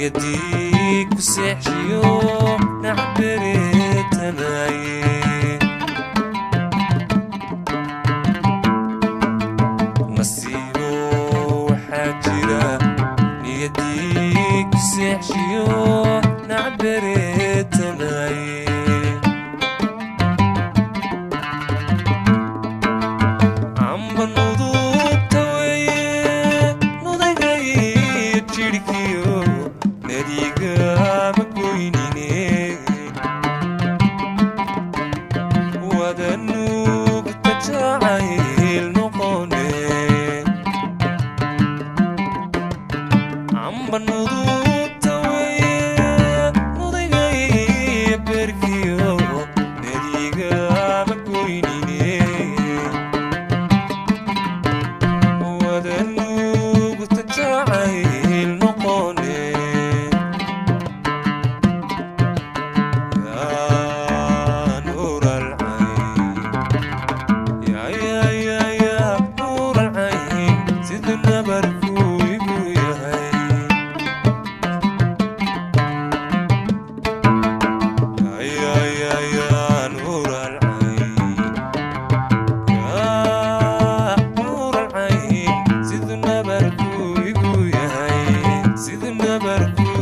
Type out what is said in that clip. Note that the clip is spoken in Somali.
Niyadii ku seexshiyo nacbereetamaye. Nasiibo waxaa jira niyadii ku seexshiyo nacbereetamaye. Amba nudubta weye nudagayo jidhkiyo nadigama goynine. Wada nuugta jacayl noqone. Amba nudubta weye nudagayo berkiyo nadigama goynine. Wada nuugta jacayl noqone. Yaa nuur alcayn, yaa yaa yaa yaa nuur alcayn, siduu nabarku igu yahay. Yaa yaa yaa yaa nuur alcayn, yaa nuur alcayn, siduu nabarku igu yahay, siduu nabarku